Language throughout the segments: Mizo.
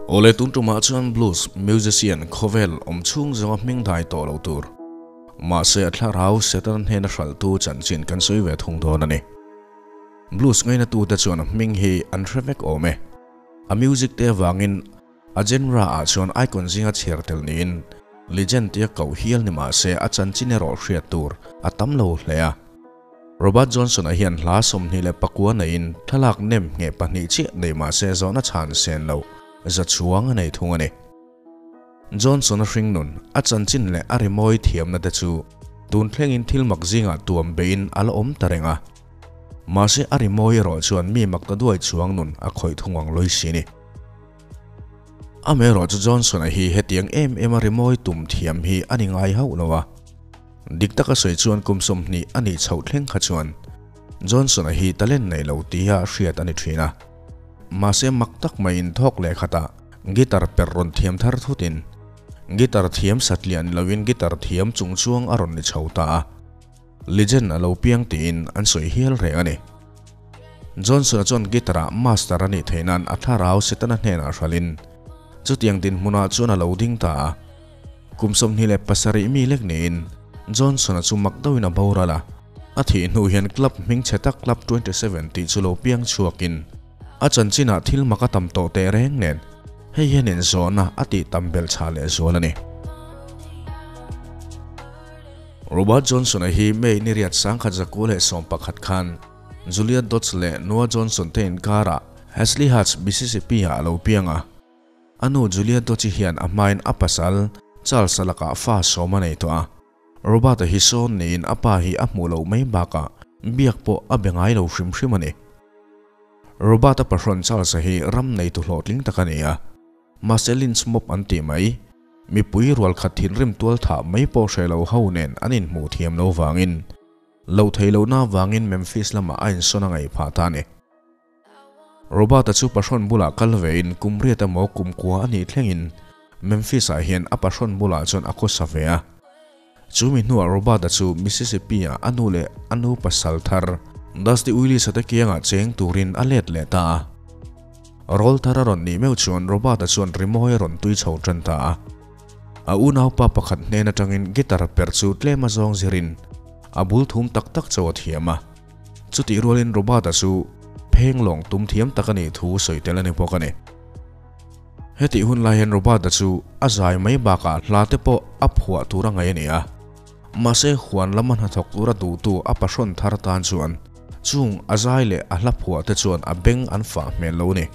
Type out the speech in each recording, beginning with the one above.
Awle tun tumah chuan blues musician khawvel awm chhung zawnga hming dai tawh lo tur. Mahse a thlarau Satan hnena hralhtu chanchin kan sawi ve thung dawn a ni. Blues ngaina tute chuan a hming hi an hre vek awm e. A music te avangin a genre ah chuan icon zinga chhiar tel niin legend tia koh hial ni mahse a chanchin erawh hriat tur a tam lo hle a. Robert Johnson-a hian hla 24 neiin thlalak nem nge pahnih chiah nei mahse zawhna chhan sen lo za chuang a nei thung a ni. Johnson-a hring nun a chanchin leh a rimawi thiamna te chu tun thlengin thil mak zingah tuam beiin a la awm ta reng a. Mahse a rimawi erawh chuan mi mak ta duai chuang nun a khawih thung ang lawi si ni. Amaherawh chu Johnson-a hi hetiang em em a rimawi tum thiam hi a ni ngai hauh lo a. Dik taka sawi chuan kum 20 a nih chhoh thleng kha chuan Johnson-a hi talent nei lo tia hriat a ni thin a. Mahse mak tak maiin thawk leh khatah guitar per rawn thiam thar thutin guitar thiam satliah ni loin guitar thiam chung chuang a rawn ni chho ta a. Legend a lo piang tiin an sawi hial reng a ni. Johnson-a chuan guitar-ah master a nih theih nan a thlarau Setana hnenah hralhin chutiang dinhmunah chuan a lo ding ta a. Kum 27 mi lek niin Johnson-a chu mak deuhin a boral a. A thih hnu hian club hming chhe tak Club 27 tih chu lo piang chhuakin a chanchinah thil mak a tam tawh teh reng nen hei hian inzawhna a tih tam belh chhah leh zual a ni. Robert Johnson-a hi May ni riat 1911 khan Julia Dodds leh Noah Johnson te inkarah Hazlehurst, Mississippi-ah a lo piang a. A nu Julia Dodds-i hian a hmain a pasal Charles-a lakah fa sawm a nei tawh a. Robert-a hi sawn niin a pa hi a hmuh loh mai bakah biak pawh a be ngai lo hrim hrim a ni. Robert-a pahrawn Charles-a hi ram neitu hlawhtling tak a ni a. Mahse lynch mob an tih mai, mipui rual khat thinrim tual thah mai pawh hre lo ho nen an inhmuh thiam lo vangin, lo thei lohna vangin Memphis lamah a insawn a ngaih phah ta a ni. Robert-a chu pahrawn bulah kal vein kum riat emaw kum kua a nih thlengin Memphis-ah hian a pahrawn bulah chuan a khawsa ve a. Chu mi hnuah Robert-a chu Mississippi-ah a nu leh a nu pasal thar Dusty Willis-a te kiangah cheng turin a let leh ta a. Rawl thar a rawn nih meuh chuan Robert-a chuan rimawi a rawn tui chho tan ta a. A unaupa pakhat hnen atangin guitar per chu tlem a zawng zirin a bul thum tak tak chauh a thiam a. Chutih rualin Robert-a chu pheng lawng tum thiam tak a nih thu sawi tel a ni bawk a ni. Hetih hun lai hian Robert-a chu a zai mai bakah hla te pawh a phuah tur a ngaih a ni a. Mahse huan lama hnathawk tura duhtu a pahrawn thar tan chuan chung a zai leh a hla phuah te chuan a beng an fah hmel lo a ni.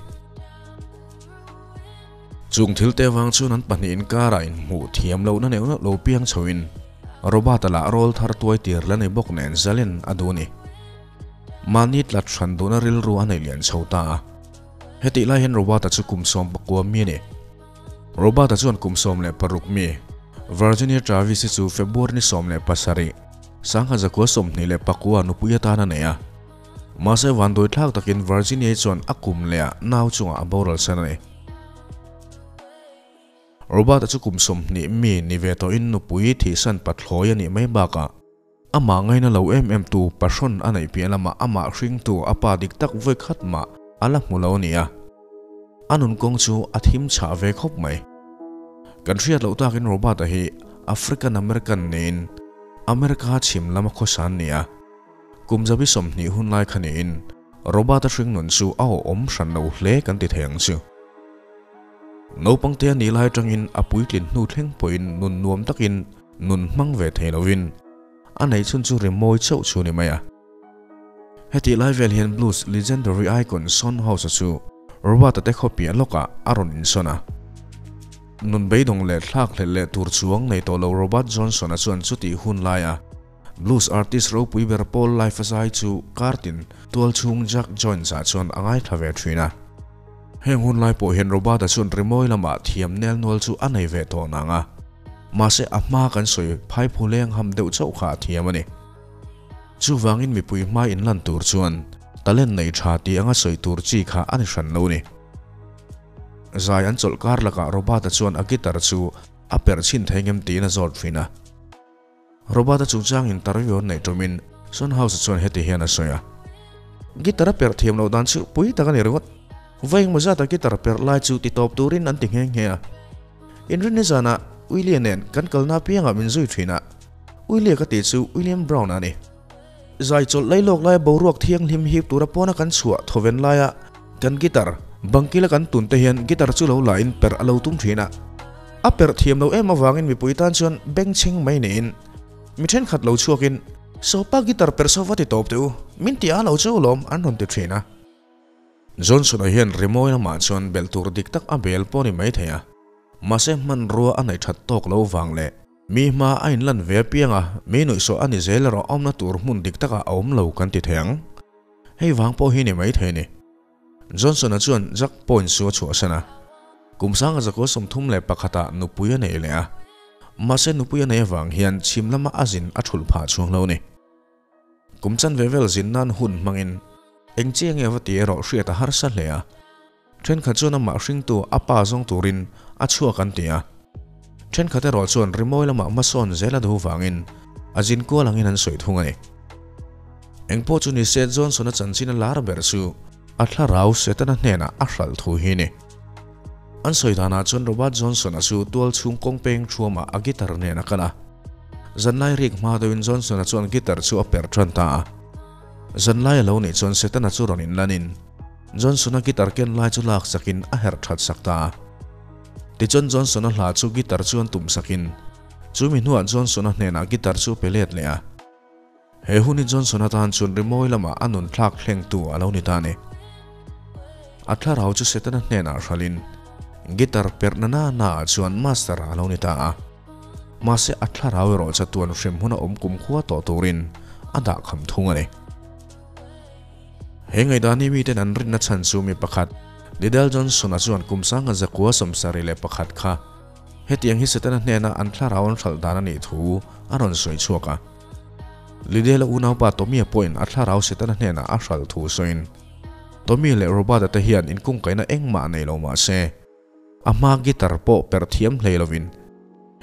Chung thil te vang chuan an pahnih inkarah inhmuh thiam lohna neuh neuh lo piang chhoin Robert-a lah rawl thar tuai tir la ni bawk nen zalen a duh a ni. Mahni tlat hran duhna rilru a nei lian chho ta a. Hetih lai hian Robert-a chu kum 19 mi a ni. Robert-a chuan kum 16 mi Virginia Travis-i chu February ni 17, 1929 nupui atan a nei a. Mahse vanduai thlak takin Virginia-i chuan a kum leh a nau chungah a boral san a ni. Robert-a chu kum 20 mi ni ve tawhin nupui thihsan pathlawi a nih mai bakah amah ngaina lo em em tu pahrawn a neih piah lamah amah hringtu a pa dik tak vawi khat mah a la hmu lo a ni a. A nun kawng chu a thim chhah ve khawp mai. Kan hriat loh takin Robert-a hi African American niin America chhim lama khawsa an ni a. Kum zabi 20 hun lai kha niin Robert-a hring nun chu a awm hran lo hle kan ti thei ang chu. Naupangte a nih lai atangin a puitlin hnu thleng pawhin nun nuam takin nun hmang ve thei lovin a neih chhun chu rimawi chauh chu ni mai a. Hetih lai vel hian blues legendary icon Son House-a chu Robert-a te khawpiah lawkah a rawn insawn a. Nun beidawng leh thlak hlelh leh tur chuang nei tawh lo Robert Johnson-a chuan chutih hun laia blues artist ropui ber Paul Life-a zai chu kartin tual chhung Jack Jones-ah chuan a ngaithla ve thin a. Heng hun lai pawh hian Robert-a chuan rimawi lamah thiam nel nual chu a nei ve tawh nang a. Mahse a hma kan sawi phai phu leng ham deuh chauh kha a thiam a ni. Chuvangin mipui hma inlan tur chuan talent nei tha tih anga sawi tur chi kha a ni hran lo ni. Zai an chawlh kar lakah Robert-a chuan a guitar chu a perh chhin thei ngem tiin a zawt thin a. Robert-a chungchang interview an neih tumin Son House-a chuan heti hian a sawi a. Guitar a perh thiam loh dan chu pui tak a ni ringawt. Vawi engmaw zata guitar perh lai chu ti tawp turin an ti nghe nghe a. Inrinni zanah Willie nen kan kalna apiangah min zui thin a, Willie ka tih chu William Brown a ni. Zai chawlh lai lawk laia boruak thianghlim hip tura pawna kan chhuah thawven laia kan guitar bangkila kan tun te hian guitar chu lo la in perh a lo tum thin a. A perh thiam lo em avangin mipui tan chuan bengchheng mai niin mi thenkhat lo chhuakin, Sawpa guitar perh saw va ti tawp teh u, min ti a lo chu lawm an rawn ti thin a. Johnson-a hian rimawi lamah chuan belh tur dik tak a bel pawh ni mai thei a, mahse hmanrua a neih that tawk lo vang leh mi hma a inlan ve apiang a, mi nuihsawh a ni zel erawh awmna tur hmun dik takah a awm lo kan ti thei ang. Hei vang pawh hi ni mai thei a ni. Johnson-a chuan Jack Point chu a chhuahsan a, kum sanga zakua 31 ah nupui a nei leh a, mahse nupui a nei avang hian chhim lama a zin a thulh phah chhuang lo a ni. Kum chanve vel zin nan hun hmangin eng chiah nge va ti erawh hriat a harsa hle a. Thenkhat chuan amah hringtu a pa zawng turin a chhuak an ti a. Thenkhat erawh chuan rimawi lamah hmasawn zel a duh vangin a zin kual angin an sawi thung a ni. Engpawh chu nise Johnson-a chanchin a lar ber chu a thlarau Setana hnenah a hralh thu hi a ni. An sawi danah chuan Robert Johnson-a chu tual chhung kawng peng thuamah a guitar nen a kal a. Zanlai rik hma deuhin Johnson-a chuan guitar chu a perh tan ta a. Zanlai a lo nih chuan Setana chu rawn inlanin Johnson-a guitar ken lai chu lak sakin a herh that sak ta a. Tichuan Johnson-a hla chu guitar chuan tum sakin chumi hnuah Johnson-a hnenah guitar chu pe let leh a. He hun hi Johnson atan chuan rimawi lamah a nun thlak thlengtu a lo ni ta a ni. A thlarau chu Setana hnenah hralhin guitar perhna na na ah chuan master a lo ni ta a. Mahse a thlarau erawh chatuan hrem huna awm kumkhua tawh turin a dah kham thung a ni. He ngaihdan hi miten an rinna chhan chu mi pakhat Liddell Johnson-a chuan kum sanga 971 kha hetiang hi Setana hnena an thlarau an hralh dan a nih thu a rawn sawi chhuak a. Lidela unaupa Tommy-a pawhin a thlarau Setana hnenah a hralh thu sawiin, Tommy leh Robert-a te hian inkungkaihna engmah nei lo mah se, a hma guitar pawh perh thiam hlei lovin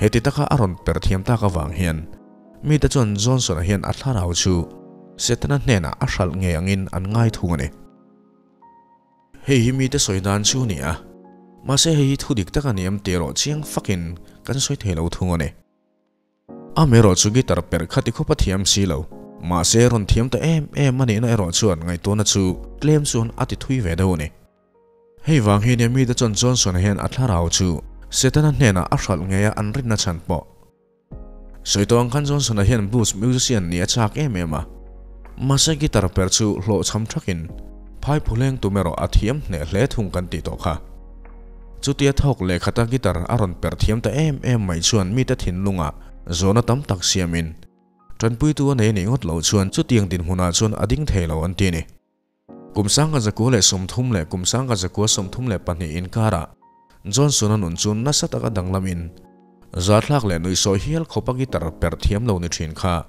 heti taka a rawn perh thiam tak avang hian mite chuan Johnson-a hian a thlarau chu Setana hnenah a hralh ngei angin an ngai thung a ni. Hei hi mite sawi dan chu a ni a, mahse hei hi thu dik tak a ni em tih erawh chiang fakin kan sawi thei lo thung a ni. Amaherawh chu guitar perh kha ti khawp a thiam si lo. Mahse rawn thiam ta em em a nihna erawh chuan ngaihtuahna chu tlem chuan a ti thui ve deuh a ni. Hei vang hi nia mite chuan Johnson-a hian a thlarau chu Setana hnenah a hralh ngei a an rinna chhan pawh. Sawi tawh ang khan Johnson-a hian blues musician nih a chak em em a. Mahse guitar perh chu hlawhchham thakin phai phuleng tum erawh a thiam hneh hle thung kan tih tawh kha. Chutia thawk leh khata guitar a rawn perh thiam ta em em mai chuan mite thinlungah zawhna tam tak siamin tanpuitu a nei nih ngawt loh chuan chutiang dinhmunah chuan a ding thei lo an ti a ni. Kum 1930 leh kum 1932 inkarah Johnson-a nun chu nasa taka danglamin zathlak leh nuihsawh hial khawpa guitar perh thiam lo ni thin kha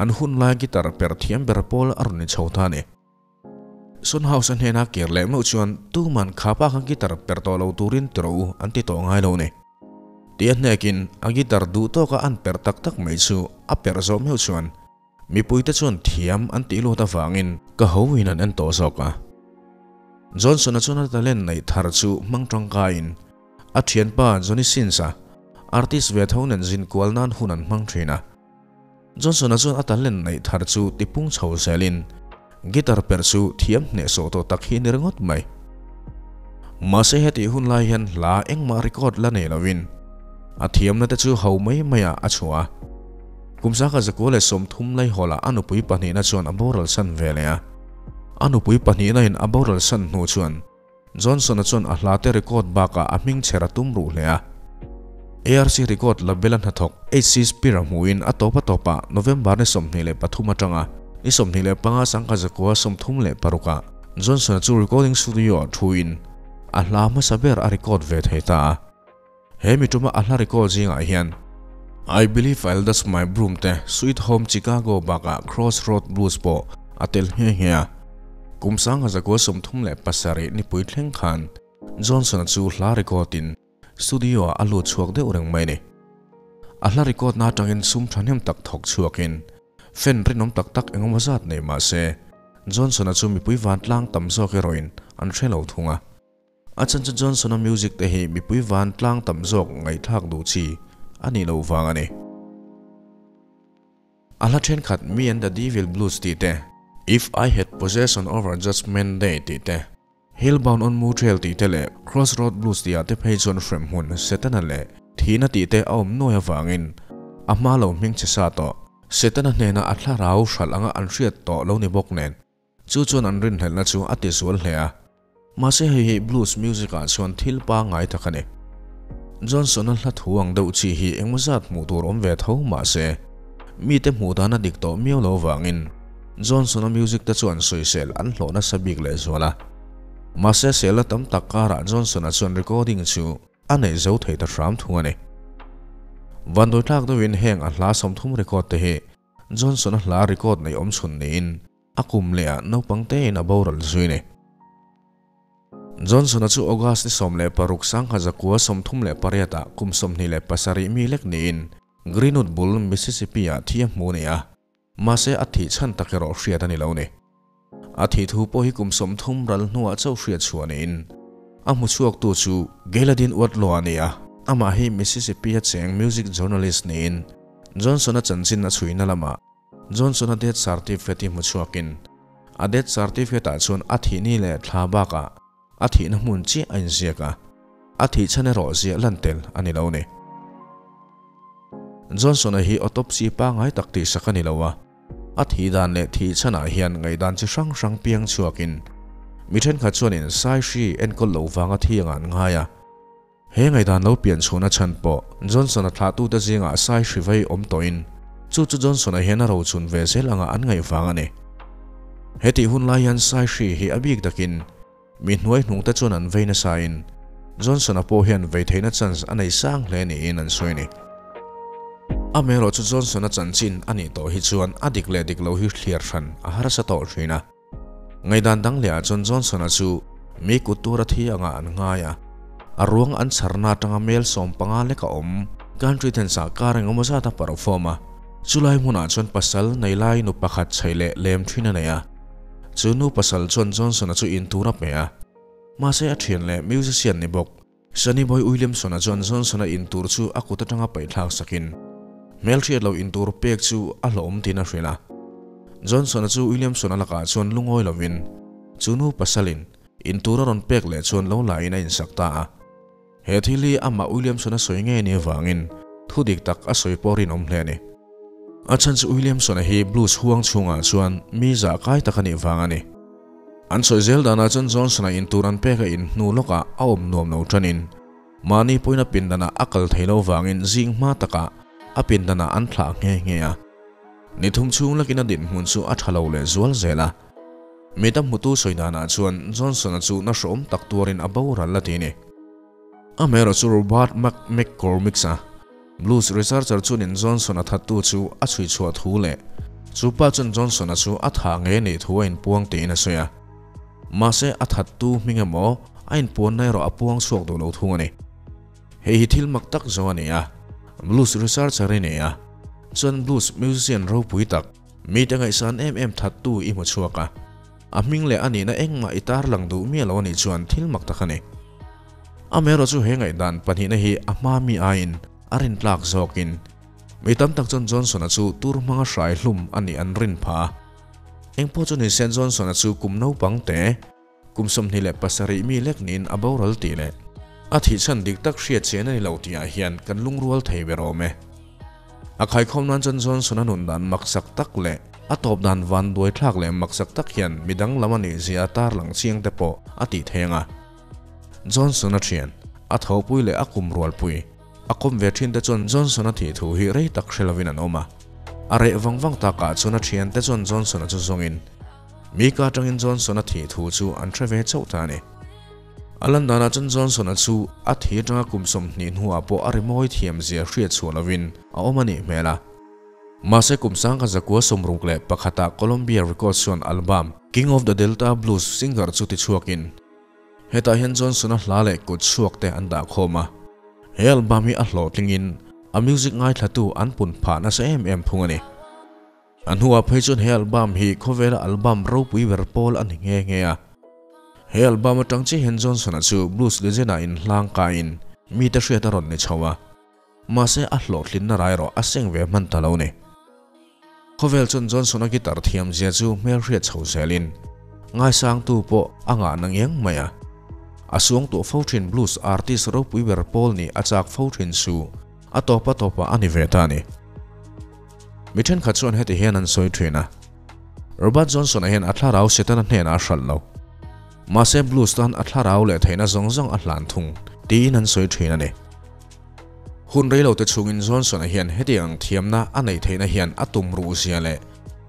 an hun lai guitar perh thiam ber pawl a rawn ni chho ta a ni. Son House-a hnena kir leh meuh chuan tuman kha pa kha guitar perh tawh lo turin ti rawh u an ti tawh ngai lo ni. Tia hnekin a guitar duh tawka an perh tak tak mai chu a perh zawh meuh chuan mipuite chuan thiam an tih lut avangin ka hoin an en tawh zawk a. Johnson-a chuan a talent neih thar chu hmang tangkaiin a thianpa Johnny Sins-a artist ve tho nen zin kual nan hun an hmang thin a. Johnson-a chuan a talent neih thar chu tipung chho zelin guitar perh chu thiam hnehsawh tawh tak hi a ni ringawt mai. Mahse hetih hun lai hian hla engmah record la nei lovin a thiamna te chu ho mai maiah a chhuah a. Kum 1930 laihawlah a nupui pahnihna chuan a boral san ve leh a. A nupui pahnihna in a boral san hnu chuan Johnson-a chuan a hla te record bakah a hming chher a tum ruh hle a. ARC record label a hnathawk HC Spear-a hmuhin a tawp a tawpah November ni 23 atanga ni 25 1936 ah Johnson-a chu recording studio-ah thuin a hla hmasa ber a record ve thei ta a. He mi tuma a hla record zingah hian I Believe I'll Dust My Broom te Sweet Home Chicago bakah Cross Road Blues pawh a tel nghe nghe a. Kum 1937 nipui thleng khan Johnson-a chu hla record in studio-ah a lut chhuak deuh reng mai a ni. A hla record na atangin sum thahnem tak thawk chhuakin fan rinawm tak tak engemaw zat nei mah se Johnson-a chu mipui vantlang tam zawk erawhin an hre lo thung a. A chhan chu Johnson-a music te hi mipui vantlang tam zawk ngaihthlak duh chi a nih loh vang a ni. A hla thenkhat Me and the Devil Blues tih te, If I Had Possession Over Judgment Day tih te, Hellbound on Moo Trail tih te leh Crossroad Blues tih ah te phei chuan hremhmun Setana leh thihna tih te a awm nuai avangin a hma lo hming che sa tawh. Setana hnena a thlarau hralh anga an hriat tawh lo ni bawk nen chu chuan an rinhlelhna chu a ti zual hle a. Mahse hei hi blues music ah chuan thil pangngai tak a ni. Johnson-a hla thu ang deuh chi hi engmaw zat hmuh tur awm ve tho mahse mite hmuh dan a dik tawh miau lo vangin Johnson-a music te chuan sawisel an hlawh nasa bik lehzual a. Mahse selna tam tak karah Johnson-a chuan recording chu a neih zo thei ta hram thung a ni. Vanduai tlak deuhin heng a hla 30 record te hi Johnson-a hla record nei awm chhun niin a kum leh ah naupang tein a boral zui a ni. Johnson-a chu August ni 16 1938 ah kum 27 mi lek niin Greenwood bul Mississippi ah thi a hmu a ni a. Mahse a thih chhan tak erawh hriat a ni lo ni. A thih thu pawh hi kum 30 ral hnuah chauh hriat chhuah niin a hmu chhuaktu chu Gailadin Uatlaw a ni a, amah hi Mississippi-a cheng music journalist niin Johnson-a chanchin a chhuina lamah Johnson-a death certificate hi hmu chhuakin a death certificate-ah chuan a thih ni leh thla bakah a thihna hmun chiah a inziak a, a thih chhan erawh ziah lan tel a ni lo ni. Johnson-a hi autopsy pangngai tak tihsak a ni lo a, a thih dan leh thih chhanah hian ngaihdan chi hrang hrang piang chhuakin mi thenkhat chuanin sai hri enkawl loh vanga thi anga an ngai a. He ngaihdan lo pian chhuahna chhan pawh Johnson-a thlahtute zingah sai hri vei awm tawhin chu chu Johnson-a hian a rochun ve zel anga an ngaih vang a ni. Hetih hun lai hian sai hri hi a bik takin Mi hnuai hnungte chuan an vei nasain Johnson-a pawh hian vei theihna chance a nei sang hle niin an sawi a ni. Amaherawhchu Johnson-a chanchin a nih tawh hi chuan a dik leh dik lo hi thliar hran a harsa tawh thin a. Ngaihdan dang lehah chuan Johnson-a chu mi kut tura thi anga an ngai a, a ruang an chharna atanga mel 15 lek a awm country dance-ah kar engemaw zat a perform a, chulai hmunah chuan pasal nei lai nu pakhat chhaih leh lem thin a nei a. Chu nu pasal chuan Johnson-a chu in tur a pe a, mahse a thian leh musician ni bawk Sonny Boy Williamson-a chuan Johnson-a in tur chu a kut atanga paihthlak sakin hmelhriat lo in tur pek chu a hlawm tiin a hrilh a. Johnson-a chu Williamson-a lakah chuan lungawi lovin chu nu pasalin in tur a rawn pek leh chuan lo la in a insak ta a. He thil hi amah Williamson-a sawi ngei ni avangin thu dik tak a sawi pawh rinawm hle a ni. A chhan chu Williamson-a hi blues huang chhungah chuan mi zah kai tak a nih vang a ni. An sawi zel danah chuan Johnson-a in tur an pek a in hnu lawkah a awm nuam lo tanin mahni pawhin a pindanah a kal thei lo vangin zing hma takah a pindanah an thlah nghe nghe a. Ni thum chhung lakin a dinhmun chu a tha lo leh zual zel a. Mi tam hmutu sawi danah chuan Johnson-a chu na hrawm tak tuarin a boral a ti ni. Amaherawh chu Robert Mac McCormick-a, blues researcher chuanin Johnson-a thattu chu a chhui chhuah thu leh chu pa chuan Johnson-a chu a thah ngei anih thu a inpuang tiin a sawi a. Mahse a thattu hming emaw a inpuanna erawh a puang chhuak duh lo thung a ni. Hei hi thil mak tak zo a ni a, blues researcher i ni a, chuan blues musician ropui tak, Mite ngaihsan em em thattu i hmu chhuak a, a hming leh a nihna engmah i tarlang duh miah lo a nih chuan thil mak tak a ni. Amaherawh chu he ngaihdan pahnihna hi a hma mi aiin a rintlak zawkin mi tam tak chuan Johnson-a chu tur hmanga hrai hlum a nih an rin phah a. Engpawh chu ni se Johnson-a chu kum naupang te, kum 27 mi lek niin a boral tih leh a thih chhan dik tak hriat chian a ni lo tihah hian kan lungrual thei ber awm e. A khaikhawm nan chuan Johnson-a nun dan maksak tak leh a tawp dan van duai thlak leh maksak tak hian midang lam a nih zia tarlang chiang te pawh a tih thei ang a. Johnson-a thian, a thopui leh a kum rualpui, a kawm ve thin te chuan Johnson-a thih thu hi rei tak hre lovin an awm a. A reh vang vang takah chuan a thian te chuan Johnson-a chu zawngin Mika atangin Johnson-a thih thu chu an hre ve chauh ta a ni. A lan danah chuan Johnson-a chu a thi atanga kum 20 hnuah pawh a rimawi thiam zia hriat chhuah lovin a awm a nih hmel a. Mahse kum 1961-ah Columbia Records chuan album King of the Delta Blues Singer chu tichhuakin hetah hian Johnson-a hla leh kut chhuak te an dah khawm a. He album hi a hlawhtlingin a music ngaithlatu an pun phah nasa em em phung a ni. A hnuah phei chuan he album hi khawvela album ropui ber pawl a ni nghe nghe a. He album atang chi hen Johnson a chu blues legend a in hlang ka in mi te hriat a rawn ni chhoa mahse a hlawhtlin na rai rawh a seng ve hman ta lo ni. Khawvel chuan Johnson a guitar thiam zia chu hmel hriat chho zelin ngai sang tu pawh anga na ngiang mai a. A suang tu fo thin blues artist ropui ber pawl ni a chak fo thin su a topa topa ani ve ta ni. Mi thenkhat chuan heti hian an sawi thin a. Robert Johnson a hian a thlarau setana hnenah a hralh lo. Mahse blues tan a thlarau leh theihna zawng zawng a hlan thung tiin an sawi thin a ni. Hun reilo te chungin Johnson a hian heti ang thiamna a nei theihna hian a tum ru zia leh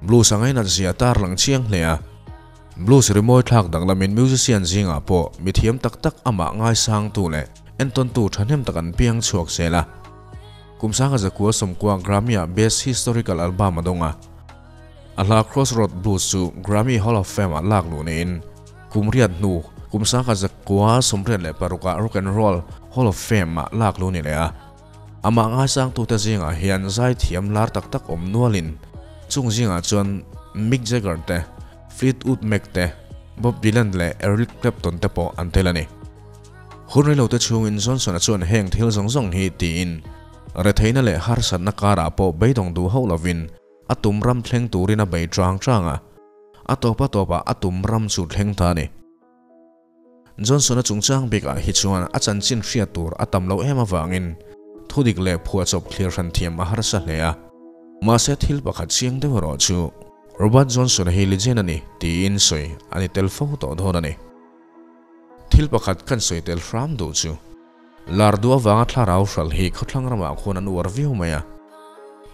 blues angai nat zia tar lang chiang hle a. Blues rimawi thlak danglamin musician zingah pawh mi thiam tak tak amah ngai sang tu leh enton tu thahnem tak an piang chhuak zel a. Kum 1990 Grammy a Best Historical Album a dawnga. A hla Crossroad Blues chu Grammy Hall of Fame a lak lu niin kum riat hnu kum 1986 Rock and Roll Hall of Fame a lak lu ni le a. Amah ngai sang tu te zingah hian zai thiam lar tak tak awm nualin chung zingah chuan Mick Jagger te, Fleetwood Mac te, Bob Dylan leh Eric Clapton te pawh an tel a ni. Hun reilo te chungin Johnson a chuan heng thil zawng zawng hi tiin retheina leh harsatna karah pawh beidawng duh ho lovin a tum ram thleng turin a bei tang tang a. A topa topa a tum ram chu thleng ta ni. Johnson a chungchang bikah hi chuan a chanchin hriat tur a tam lo em awangin thudik leh phua chawp thlir hran thiam a harsa hle a. Mahse thil pakhat chiang deuh erawh chu Robert Johnson hi legend ani tiin sawi ani tel fo tawh dawn ani. Thil pakhat kan sawi tel hram duh chu lar duh awanga thlarau hral hi khawthlang ramah khuan an uar viau mai a.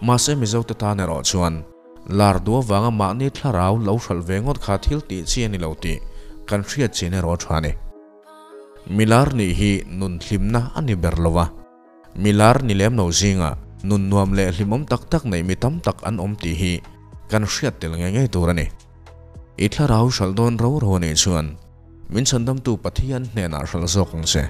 Mahse Mizo te tan erawh chuan lar duh awanga mahni thlarau lo hral ve ngawt kha thil tih chi ani lo tih kan hriat chin erawh tha ni. Milar ni hi nun hlimna ani ber lowa. Milar ni lem lo zinga nun nuam leh hlimawm tak tak nei mi tam tak an awm tih hi kan hriat tel nge ngei tur ani. I thlarau hral dawn ro ro ani chuan min chandam tu Pathian hnenah hral zawk ang che.